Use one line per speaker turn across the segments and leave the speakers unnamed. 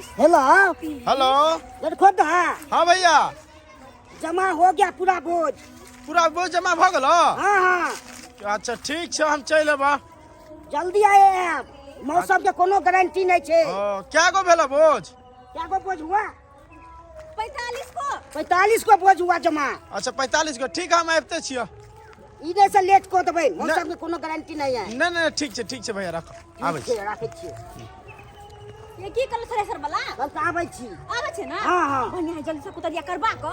Hello.
Hello.
लड़खोदा।
हाँ भैया।
जमा हो गया पूरा बोझ।
पूरा बोझ जमा भऽ गेलो?
हाँ हाँ।
अच्छा ठीक छै, हम चलि एबा।
जल्दी आए आप, मौसम के कोनो गारंटी नहीं छै।
ओ क्या गो भेलो बोझ?
क्या गो बोझ हुआ?
45 को।
45 को बोझ हुआ जमा।
अच्छा 45 गो, ठीक है हम आबिते छियै।
इने से लेट को देबै, मौसम के कोनो गारंटी नहीं है।
नहि नहि ठीक छै, ठीक छै भैया राखो, आबै
छी राखै छी।
ये की करल थ्रेसर वाला?
कल तऽ आबै छी।
आबै छै ना?
हाँ, हाँ।
बढ़िया है, जल्दी से कुतरिया करबा क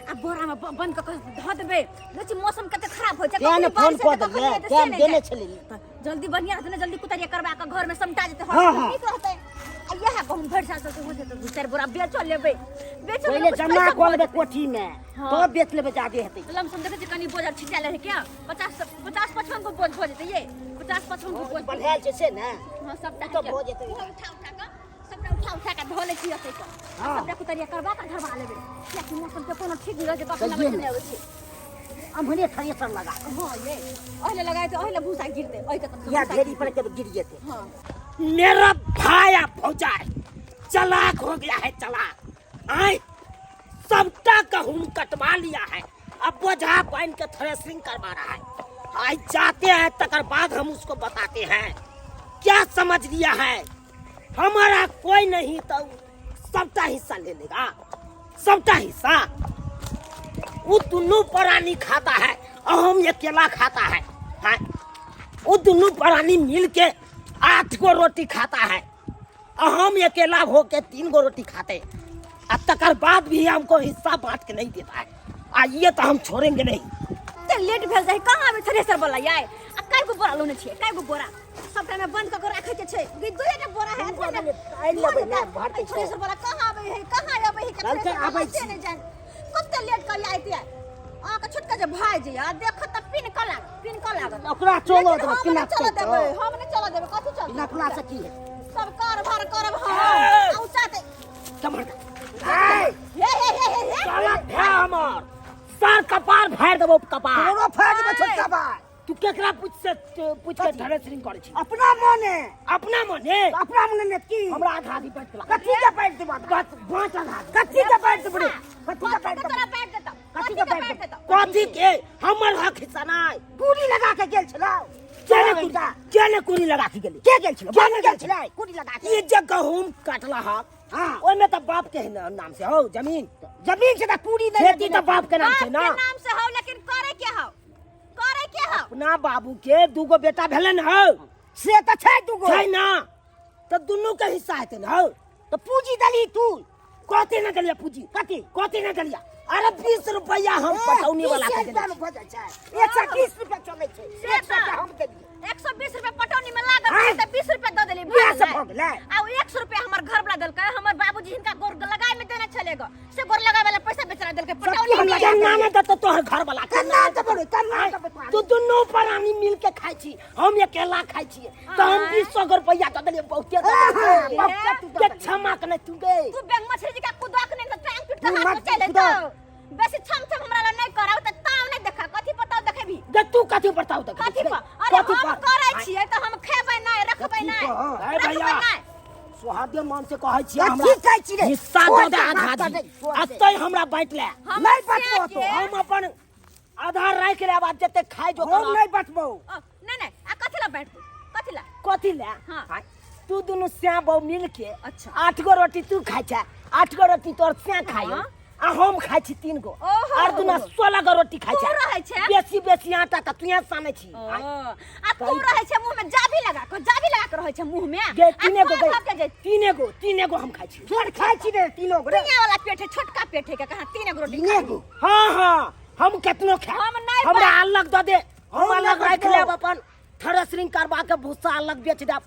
आ बोरा में बंद क के धऽ देबै। देखै छी मौसम कते खराब होइ छै,
तें ने
कखनी
फोन
बारिश
कऽ
हेतै,
देलियै,
कखनी हेतै,
तें
से नहि
देने
जाय।
छलियै।
तऽ जल्दी बढ़िया रहतै ने, जल्दी कुतरिया करबा क घर में समटा जेतै,
हाँ, हाँ।
नीक रहतै। आ इएह गहूम भरि साल चलतै, हो जेतै, दू चारि बोरा बेचो लेबै। बेचो
पहिले
लेबै, कुछ
जमा
पैसा
कऽ लेबै
भऽ जेतै।
कोठी में,
हाँ।
तब बेच लेबै, जादे हेतै।
लमसम देखै छी कनि बोझ आर छिटिया रहै क्या? 50 55 गो बोझ भऽ जेतै ये। 50 55 गो बोझ।
बन्हायल छै से ने?
हाँ, सबटा
तऽ भऽ जेतै।
उठा उठा कऽ सबटा उठा उठा कऽ धऽ लै छी एतै कऽ।
हाँ।
सबटा कुतरिया करबा कऽ धरबा लेबै, कियाकि मौसम के कोनो ठीक नहि रहै छै, कखन
सहिए
अबै छै
ने।
नहि अबै छै।
अम्हरे थ्रेसर लगा।
हाँ ये ओहिले लगाए तऽ ओहिले भूसा गिरतै, ओहि के तऽ
या
भूसा
ढेरी
गिरतै।
पर के गिर जेतै।
हाँ।
मेरा भाई आ भौजाई चलाक हो गया है, चलाक। आय सबटा गहूम कटवा लिया है, अब बोझा बांध के थ्रेसिंग करवा रहा है। आज जाते हैं तकर बाद हम उसको बताते हैं क्या समझ लिया है। हमारा कोई नहीं तो सबटा हिस्सा ले लेगा, सबटा हिस्सा। वो दोनों प्राणी खाता है और हम अकेला खाता है। हाँ, वो दोनों प्राणी मिल के 8 गो रोटी खाता है और हम अकेला होके 3 गो रोटी खाते। आ तकर बाद भी हमको हिस्सा बांट के नहीं देता है। आ ये तो हम छोड़ेंगे नहीं।
ते लेट भेल जाय, कहाँ आबै थ्रेसर वाला याय? आ काय गो बोरा लोने छियै? काय गो बोरा सबटा में बंद क के राखै के छै। गे दुए टा बोरा है।
दू बोरा ले, आनि लेबै ने, भरतै छै।
थ्रेसर वाला कहाँ आबै है, कहाँ आबै है?
कल से आबै
से
छी।
नहि जान कते लेट कर आइते। अहाँ के छोटका जे भाई जे या देख त पिन क लागत, पिन क लागत।
ओकरा चलो
लेकिन
देबै,
हम
किना
नहि चलऽ
चलतै?
देबै, हम नहि चलऽ देबै। कथी चलतै?
नकला से की है?
सब कारभार करब हम। आ उ चाहतै।
चमड़ दे। ए!
हे, हे, हे, हे, हे।
साला भै हमर सर कपार फाड़ि देबौ, कपार।
तोरो फाड़ि देबै छोटका भाई।
तू केकरा पूछ से पूछ के थ्रेसरिंग करै छी?
अपना मने।
अपना मने?
अपना मने ने की?
हमरा आधा आधी बाँटि देलक।
कथी के बाँटि देबौ?
बस बाँट आधा आधी।
कथी के बाँटि देबौ रे? कथी के बाँटि देबौ?
तोरा बाँटि देतौ।
कथी के बाँटि देतौ?
कथी के? हमर हक हिस्सा नहि।
कुरी लगा के गेल छलौ।
केने कुरी? केने कुरी लगा के गेली?
के गेल छलौ?
के
बाप गेल छलै कुरी लगा के।
ई जे गहूम काटला हक,
हाँ।
ओहिमे तऽ बाप के नाम से हौ जमीन।
जमीन से तऽ कुरी नहि
खेती तऽ बाप के नाम से ना।
बाप के नाम से हौ, लेकिन करे के हौ, करे के हौ?
अपना बाबू के दूगो बेटा भेलन हौ।
से तऽ छै दूगो।
छै ना, तऽ दुनू के हिस्सा हेतै ने हौ।
तऽ पूंजी देली तू?
कथी ना देलिया पूंजी?
कथी?
कथी ना देलिया? अरे 20 रुपया हम
ए,
पटौनी वाला के
बीस
देने
रुपया
छी।
में भऽ जाइ छै। 120 रुपया चलै छै।
से
100 रुपया हम देलियै।
120 रुपया पटौनी में लागल
आँय?
छै तऽ 20 रुपया दऽ देली,
इएह
भऽ
सब
गेलै।
भऽ गेलै।
आ ओ 100 रुपया हमर घर वाला देलकै, हमर बाबूजी हिनका गोर लगाय में देने छलै ग, से गोर लगाय वाला पैसा बेचारा देलकै पटौनी
हम
में।
केना ने देतौ तोहर घर वाला?
केना देबौ रे? केना देबौ तोरा?
तू दुनू प्राणी मिल के खाइ छी, हम अकेला खाइ छी, तऽ हम
आँय?
20 सौ रुपया दऽ देलियै, बहुते दऽ देलियै।
आँय, बहुते तू दऽ
के
देलियै।
क्षमा के नहि तू गे।
तू बैंक मछली जी का कुदक नहीं तऽ टांग टूट के
तू
हाथ में
मत
चलि
कुदक।
एतौ। बेसी छम छम हमरा लग नहि करब तऽ ताव नहि देखा। कथी पर ताव देखेबी?
देख तू कथी पर ताव देखेबी?
कथी पर? अरे
कथी
हम
पर?
करै छियै तऽ हम खेबै नहि, रखबै
कथी
नहि,
पर?
अरे
रखबै
भैया।
नहि।
सोहादे मन से कहै छियै,
कथी
हमरा
कहै छी रे?
हिस्सा
छोड़
दऽ दे
दे,
आधा
बात कर
आधी।
दे, छोड़ दे।
अतै हमरा बाँटि ले।
हम
नहि बचबो
से
तो।
के-
हम अपन आधा राखि लेब आ जते खाइ जो
हम
करब।
नहि बचबौ।
ओ, नहि नहि, आ कथी ला बाँटि दू? कथी ला?
कथी ले?
हाँ।
आँय, तू दुनू श्या बहु मिल के
अच्छा।
8 गो रोटी तू खाइ छै, 8 गो रोटी तोर श्या खाइ
हाँ।
आ हम खाइ छी 3 गो।
ओहो।
आर दुना 16 गो रोटी खाइ
तू
छै।
रहै छै?
बेसी बेसी आटा तऽ तू सानै छी।
ओ,
आँय,
आ तू रहै छै मुँह में जाबी लगा के, जाबी लगा के रहै छै मुँह में।
गे
आ
तीने गो
तोरा
गे,
भाव के जे
तीने गो, तीने गो हम खाइ छी।
छोड़ खाइ छी रे तीनो गो रे।
दुनिया वाला पेट है, छोटका पेट है के कहाँ 3 गो रोटी
तीने
खाइ।
गो।
हाँ हाँ, हम केतनो खाए।
हम नहि
हमरा अलग दऽ दे, हम
हम
अलग
नहि
राखि
बचबौ।
लेब, अपन थ्रेसरिंग करवा के भूसा अलग बेच देब।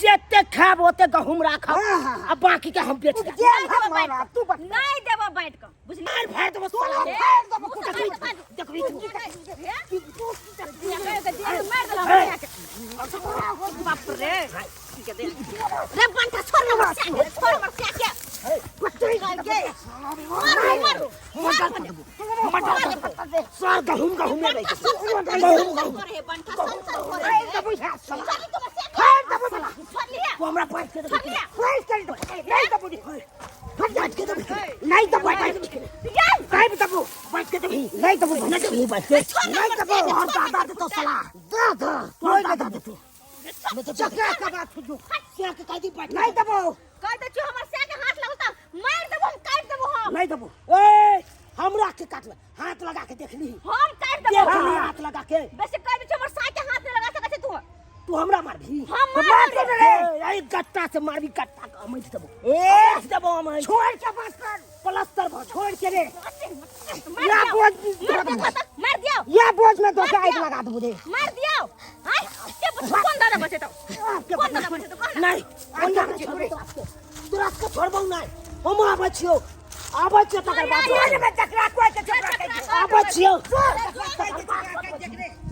जते खायब ओते गहूम राखब
हाँ, हाँ, हाँ।
आ बाकी के हम बेच देब।
उपजेब
नहि देबो
हम
बाँटि
मारब,
कऽ।
तू बच।
नहि देबो बाँटि कऽ, बुझली?
मार फाड़ देबो साला।
ए,
फाड़ि देबो,
मुँह
कुत्ता।
से बाँटि कऽ।
देखबी तू।
हे? दिया कहियो के दिया के मारि देलक हमरा के। बाप रे। रे बंटा, छोड़ हमर स्या के, छोड़ हमर स्या के। गे। मारू, मारू।
सर गहूम गहूम में रहि
बंटा सन सन करे,
गहूम
सन सन
गहूम।
करे, बंटा सन सन करे।
फाड़ि देबौ इएह साला।
छोड़ ली तोहर स्या के।
फाड़ि देबौ साला।
छोड़ लिया।
तू हमरा बाँटि के
छोड़ लिया।
फाड़ि के देबौ। नहि देबौ। देबो रे। हट बैठ के देबो। नहीं देबो बैठ के। काहे देबो? बैठ के देबी। नहीं देबो, नहीं देबी बैठ के। नहीं देबो।
तोहर दादा देतो सलाह।
दे दे।
तोहर दादा देतो।
चकरा के बात सुनू।
सिया के कह दी बैठ।
नहीं देबो।
कह दे छियो हमर से के हाथ लगता मार देबो हम काट देबो हम।
नहीं देबो।
ए हमरा के काटल हाथ लगा के देख ली।
हम काट देबो।
देख ली हाथ लगा के।
वैसे कह दे छियो हमर साय के हाथ नहीं लगा सकै छै तू।
तू हमरा मारबी?
हम
तो मार
मारब
दे
रे।
रे।
ए ए गट्टा से मारबी गट्टा के अमैठ देबो।
ए
अमैठ देबो अमैठ।
छोड़ के बस कर।
प्लास्टर भ
छोड़ के रे।
मार
या
दियो।
बोझ
मार दियो त मार दियो।
या बोझ में दो के
मार
आग
दियो।
लगा दबो रे।
मार दियो। हाय के कौन दादा बचे तो कौन दादा बचे तो कह ना।
नहीं ओना के छोड़बो तोरा के। तोरा के छोड़बो नहीं। हम आबै छियौ। आबै छियौ तकर बाद।
छोड़ में चकरा कोई के चकरा के
आबै छियौ।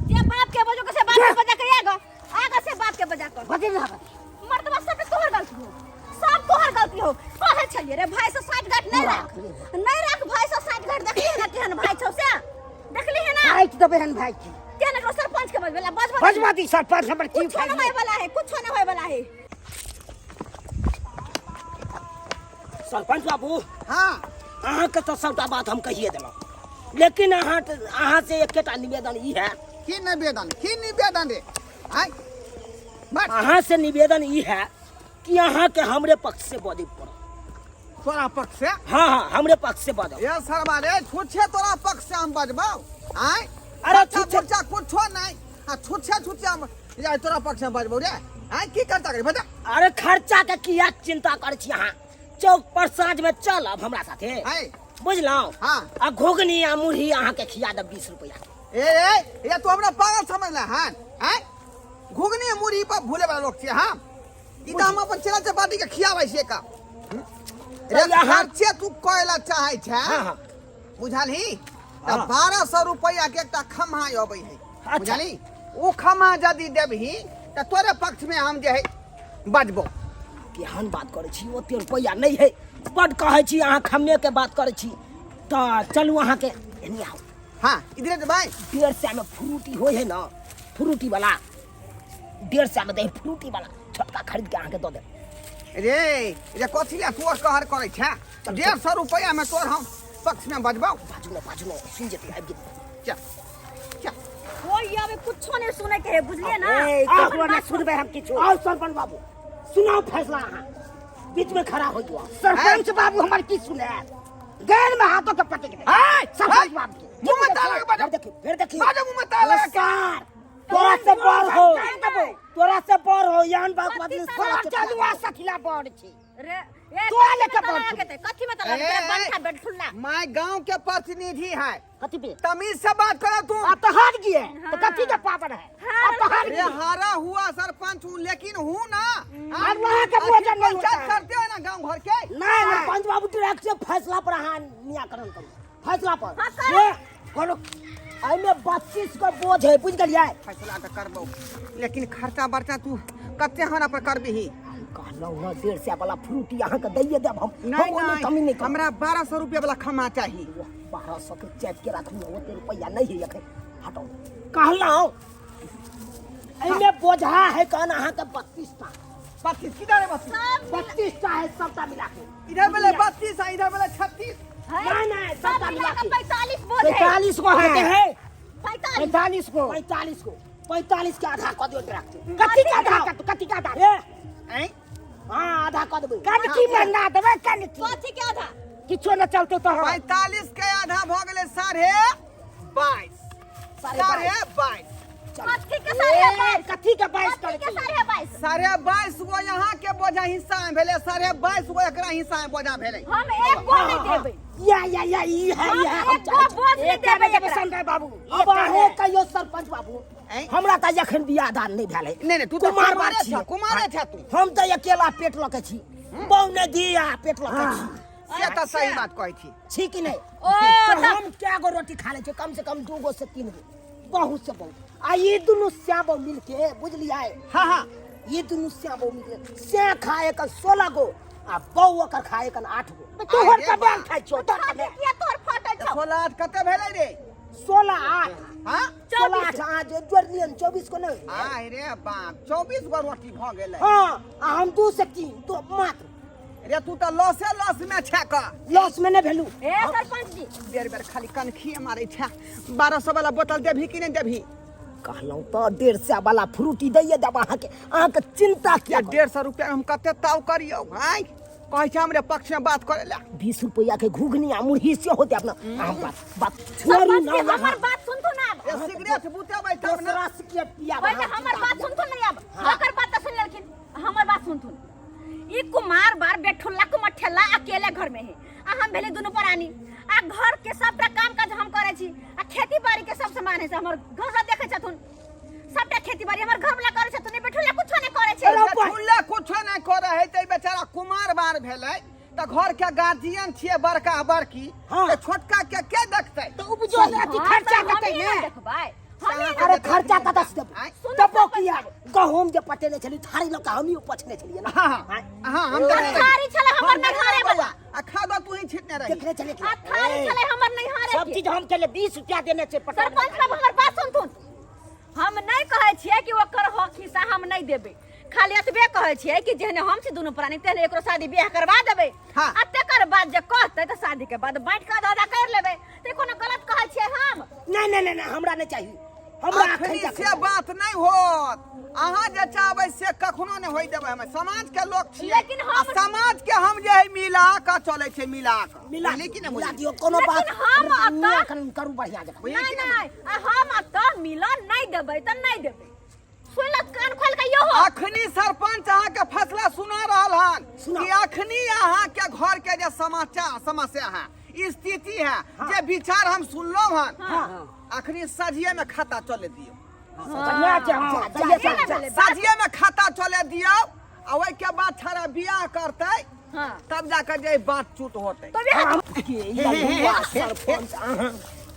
जे बाप के बजो के से बाप के बजा के आगो आगो से बाप के बजा के
बजे ना।
मर्दबा सब तोहर गलती हो सब तोहर गलती हो। कहै छलियै रे भाई से साठ गांठ नहीं राख नहीं राख भाई से साठ गांठ। देखली है ना केहन भाई छौ से देखली है ना।
काट देबे हन भाई की।
केहन एकरो सरपंच के बजबेला बजबा
बजवा दी सरपंच हमर की
कुछो न होय वाला है कुछो न होय वाला है।
सरपंच बाबू।
हाँ
अहाँके तऽ सबटा बात हम कहिए देलहुँ लेकिन अहाँ अहाँ से एकेटा निवेदन ई है।
की निवेदन? की निवेदन रे? आय बस
अहाँ से निवेदन ई है कि अहाँ के हमरे पक्ष से बजै पड़त।
तोरा पक्ष से?
हाँ हाँ हमरे पक्ष से बजब।
ये सरवा रे छुछे तोरा पक्ष से हम बजबौ। आय
अरे
बच्चा
छुछे-
बुच्चा कुछो नहीं आ छुछे छुछे हम या तोरा पक्ष में बजबौ रे। आय की करता रे बता।
अरे खर्चा के किया चिंता करै छी अहाँ? चौक पर साँझ में चलब हमरा साथे।
आय
बुझलहुँ?
हाँ।
आ घुघनी आ मुरही अहाँ के खिया देब 20 रुपया।
ए ए ये तू हमरा पागल समझला हन? आय घुघनी मुरही पर भूले वाला लोग छियै हम। ई तऽ हम अपन चेला चपाटी के खियाबै छियै का। रे
तऽ यहाँ-
खर्चे तू कयला चाहै छै।
हाँ हाँ
बुझलही? तऽ
हाँ।
1200 रुपया के एकटा खम्हा अबै है।
अच्छा।
बुझलही? ओ खम्हा यदि देबही तऽ तोरे पक्ष में हम जे है बजबौ।
केहन बात करै छी ओते रुपया नहीं है बड कहै छी अहाँ खम्मे के बात करै छी। तऽ चलू अहाँ के एनी आउ।
हाँ इधरे जेबै।
150 में फ्रूटी होइ है ना फ्रूटी वाला 150 में दे फ्रूटी वाला छोटका खरीद के अहाँ के दऽ देब।
रे रे कथी ले तोर कहर करै छै? 150 रुपया में तोर हम पक्ष में बजबौ।
बाजू ने बाजू ने सुनि जेतै आबि गेलै।
चल चल।
कोई आबे कुछो नहीं सुने के है बुझलिए ना।
ए
आ,
ककरो नहीं सुनबे हम किछो।
आओ सरपंच बाबू सुनाओ फैसला अहाँ बीच में खड़ा हो जाओ।
सरपंच बाबू हमर की सुने? गैर में हाथों के पटक दे।
हाय
सरपंच बाबू के।
मुंह में ताला लगा
फिर देखियो फिर देखियो।
बाजू मुंह में ताला लगा के।
सार तोरा से बड़ हो तोरा से बड़ हो यान बात बात
कथी
तोरा चलुआ सखिला बड़ छी।
रे ए
तोरा
कथी
लेके
में ताला
बड़
लगा के कथी में ताला
ए,
लगा के?
ए,
बंठा बेठुल्ला।
मैं गांव के प्रतिनिधि है।
कथी पे?
तमीज से बात करो तुम।
अब तो हार गए तो कथी के पावर है? अब तो हार
रे
गए।
हारा हुआ सरपंच हूँ लेकिन हूँ ना।
अब वहाँ के भोजन नहीं होता
पंचायत
है।
करते हो ना गांव घर के।
नहीं नहीं
सरपंच बाबू डायरेक्ट से फैसला पर अहाँ नियाकरण करू फैसला पर।
हाँ, करू।
ये करू। एहिमे 32 गो बोझ है बुझ गेलियै?
फैसला तऽ करबौ लेकिन खर्चा बर्चा तू कते हमरा पर करबिही?
कहलहुँ ने 150 वाला फ्रूटी अहाँके दैये देब हम।
नहीं
हम ओहिमे कमी नहीं करब।
हमरा 1200 रुपया वाला खम्हा चाही।
1200 के चेक के राखू ओते रुपया नहीं है एखन। हटाउ कहलहुँ एहिमे बोझा है कहन अहाँके 32 टा।
32 किधर है 32?
32 टा है सबटा मिला के।
इधर वाले 32 आ इधर वाले 36।
नहीं नहीं सबटा मिला के
45 बोझ है।
45 गो है है
45
45 गो।
45 गो 45 के आधा कऽ दियौ डायरेक्ट।
कथी के आधा कऽ कथी के आधा?
ए
ऐं
हाँ आधा कऽ देबै।
कनकी में ना देबै कनकी।
कथी के आधा?
किछो न चलतौ तो।
45 के आधा भ गेलै 22.5। 22.5।
कथी के 22.5?
कथी के 22
कथी के 22.5?
22.5 गो यहाँ के बोझा हिस्सा में भेलै 22.5 गो एकरा हिस्सा में बोझा भेलै।
हम एक गो नहीं देबै।
या या या ई है ई है
हम एक गो बोझ नहीं देबै एकरा।
संजय बाबू
अब अहें कहियो सरपंच बाबू
ऐं?
हमरा तऽ एखन बियाह दान नहीं भेलै।
नहीं नहीं तू तऽ
कुमार
कुमारे
बात छी।
छह, कुमारे छह तू।
हम तऽ अकेला पेट लऽ के छी बौने दिया पेट लऽ के छी।
से तऽ सही बात कहै छी।
छी कि नहीं?
ओ
तऽ हम कै गो रोटी खा लै छियै? कम से कम 2 गो से 3 गो बहुत से बहुत। आ ई दुनू श्याबो मिलके बुझलियै?
हाँ हाँ
ई दुनू श्याबो मिलके से खाए के 16 गो आ बौ ओकर खाए के 8 गो।
तोहर के बेल खाइ छौ तोहर के
कथी किया तोहर फटल छौ?
16 8 कते भेलै रे?
16 8।
हाँ
16 8 अहाँ जे जोड़ि लियौ 24 को नहीं।
आय रे बाप 24 गो रोटी भ गेलै।
हाँ आ हम 2 से 3 तो मात्र।
रे तू तऽ लॉसे लॉस में छे का।
लॉस में नहीं भेलू।
ए सरपंच जी,
बेर बेर खाली कनखिए मारे छे। 1200 वाला बोतल देबही कि नहीं देबही?
कहलहुँ तऽ 150 वाला फ्रूटी दैये देब अहाँके, अहाँके चिंता किया?
150 रुपया हम कते ताव करियौ? आँय, कहै छै हमरे पक्ष में बात करे ला।
20 रुपया के घुघनी आ मुरही सेहो देब ना। अहाँ बात बात छोड़ू
सरपंच
ना।
जी, हमर बात सुनथु ना आब।
ए सिगरेट बुतेबै तब ना।
दोसरा सिगरेट पियाब।
पहिले हमर बात सुनथुन ना आब। ओकर बात तऽ सुनि लेलखिन, हमर बात सुनथुन। ई कुमार बार बेठुल्ला कुमठेला अकेले घर में है आ हम भेले दुनू प्राणी, आ घर के सबटा काम काज हम करै छी, आ खेती बाड़ी के सब सामान है से हमर घर वाला देखै छथुन। सबटा खेती बाड़ी हमर घर वाला करै छथुन, ई बेठुल्ला कुछो नहि करै छै।
बेठुल्ला कुछो नहि करै है तऽ बेचारा कुमार बार भेलै तऽ घर के गार्जियन छियै बड़का बड़की।
हाँ।
तऽ छोटका के के देखतै?
तऽ उपजो ने अथी
हाँ,
खर्चा
तऽ
कतै
हमही
ने
ने देखबै, हमही ने।
अरे खर्चा कतऽ से देबै?
आँय?
सुनू
देबो
सरपंच
किया? गहूम जे पटेने छली थारी लऽ कऽ हमही उपछने छलियै ना।
हाँ हाँ हाँ, हम देखने रही।
थारी छलै हमर
हम देखने
नैहरे
रही
वाला।
आ खादो तू ही छिटने रही।
देखने छलियै कि
आ थारी छलै हमर नैहरे
सब
के।
चीज हम केले 20 रुपया देने छै पटौनी।
सरपंच साहब, हमर बात सुनथुन। हम नहि कहै छियै कि ओकर हक हिस्सा हम नहि देबै, खाली एतबे कहै छियै कि जेहने हम छी दुनू प्राणी तेहने एकरो शादी बियाह करवा देबै।
हाँ।
आ तेकर बाद जे कहतै तऽ शादी के बाद बाँटि कऽ आधा आधा करि लेबै। तऽ कोनो गलत कहै छियै हम?
नहि नहि नहि नहि, हमरा नहि चाही, हमरा
अखनी
अखन
से बात नहीं होत। अहाँ जे चाहबै से कखनो नहीं होय देबै। हम समाज के लोक छियै।
लेकिन हम-
आ समाज के हम जे है मिला के चलै छै, मिला के।
मिला
बुझली कि नहीं?
मिला
बुझली?
दियौ कोनो
लेकिन
बात
हम अतऽ-
एखन करू बढ़िया जकाँ।
बुझली
नहि
कि
नहि, आ हम एतऽ मिलन नहि देबै तऽ नहि देबै। सुनि लऽ कान खोलि कऽ यहो।
अखनी सरपंच अहाँ के फैसला सुना रहल हन
सुनाउ।
कि अखनी अहाँ के घर के जे समाचार समस्या है, स्थिति है, जे विचार हम सुनलहुँ हन,
हाँ।
अखनी सझिए में खाता चले दियौ।
बढ़िया छै, हाँ,
जा,
सहिए
जा,
छै।
जा।
भेलै बात।
सझिए में खाता चले दियौ आ ओहि के बाद छड़ा बियाह करतै।
हाँ।
तब जाकर जे बात चूट होतै।
तो बियाह
के ललुआ सरपंच, अहाँ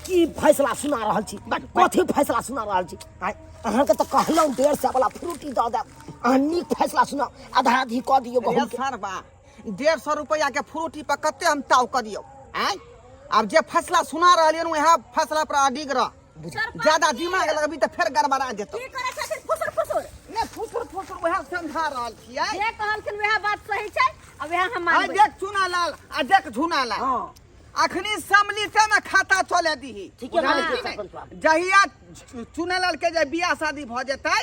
की फैसला सुना रहल छी? कथी फैसला सुना रहल छी? आँय, अहाँके तऽ कहलहुँ 150 वाला फ्रूटी दऽ देब, अहाँ नीक फैसला सुनाउ, आधा आधी कऽ दियौ
रे
गहूम के।
सरबा, 150 रुपया के फ्रूटी पर कते हम ताव करियौ? आँय, आब जे फैसला सुना रहलियन वएह फैसला पर अडिग रह।
सरपंच
ज्यादा
जी,
दिमाग लगबी तऽ फेर गड़बड़ा जेतौ।
की करै छथिन फुसुर फुसुर?
नहि फुसुर फुसुर, वएह समझा रहल छियै।
जे कहलखिन वएह बात सही छै आ वएह हम
आइ
मानबै।
देख चूना लाल आ देख झूना लाल।
हाँ।
अखनी सम्मिलिते में खाता चले दीही।
ठीके
बुझलियै
मानै
कि
छियै
नहि?
सरपंच बाबू।
जहिया चुने लाल के जे बियाह शादी भऽ जेतै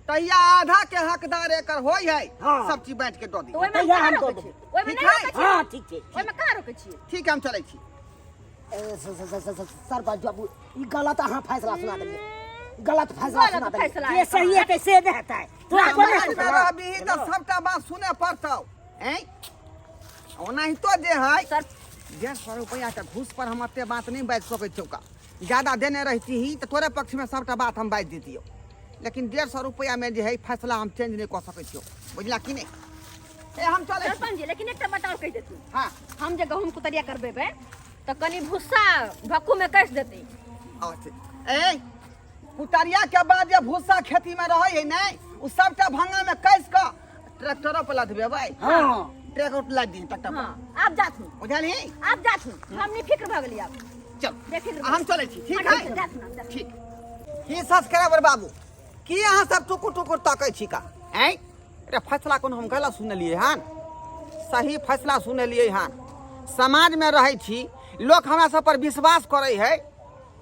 तहिया आधा के हकदार एकर होय है।
हाँ।
सब चीज बाँटि के दऽ दी।
तऽ ओहिमे हम
तहिया
कहाँ
हम दऽ
रोकै
देबै।
छियै? ओहिमे
ठीक
नहि
है?
रोकै छियै।
हाँ, ठीक छै।
ओहिमे कहाँ रोकै छियै?
ठीक है, हम चलै छी।
ए, सरपंच बाबू, ई गलत अहाँ फैसला सुना देलियै, गलत फैसला
गलत
सुना देलियै।
फैसला
जे सही हेतै से नहि हेतै, तोरा कोना
समाज में रहबही तऽ सबटा बात सुने पड़तौ। ऐं, ओनाहितो जे है
सर
150 रुपया के घूस पर हम एते बात नहीं बाजि सकै छियौ का। ज्यादा देने रहती ही तऽ तोरे पक्ष में सबटा बात हम बाजि दितियौ, लेकिन 150 रुपया में जे है फैसला हम चेंज नहीं कऽ सकै छियौ, बुझला कि नहि? ए हम चलै छी।
सरपंच जी, लेकिन एकटा बात और कहि देतू।
हाँ।
हम जे गहूम कुतरिया करबेबै तऽ कनि भुस्सा भक्कू में कसि देतै।
अच्छा, ए कुतरिया के बाद जे भूसा खेती में रहै है ने, उ सबटा भंगा में कसि कऽ ट्रैक्टरो पर लदबेबै।
हाँ।
ट्रैक्टर पर लादि दिही ट्रैक्टर पर।
हाँ, आब जाथुन।
बुझलही?
आब जाथुन, हम नहीं फिक्र भऽ गेली आब।
चल
बेफिक्र।
हम चलै छी। ठीक
हाँ,
है,
जाथुन, आब जाथुन।
ठीक। की सब्सक्राइबर बाबू, की अहाँ सब टुकुर टुकुर तकै छी का? आँय रे, फैसला कोनो हम गलत सुनलियै हन? सही फैसला सुनलियै हन। समाजमे रहै छी, लोक हमरा सब पर विश्वास करै है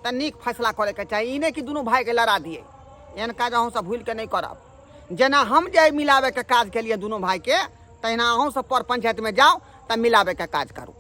तऽ नीक फैसला करैके चाही। ई नहि कि दुनू भाइके लड़ा दियै। एहन काज अहूँ सब भूलि कऽ नहि करब। जेना हम जे मिलाबैके काज केलियै दुनू भाइके, तहिना अहूँ सब पर पंचायतमे जाउ तऽ मिलाबैके काज करू।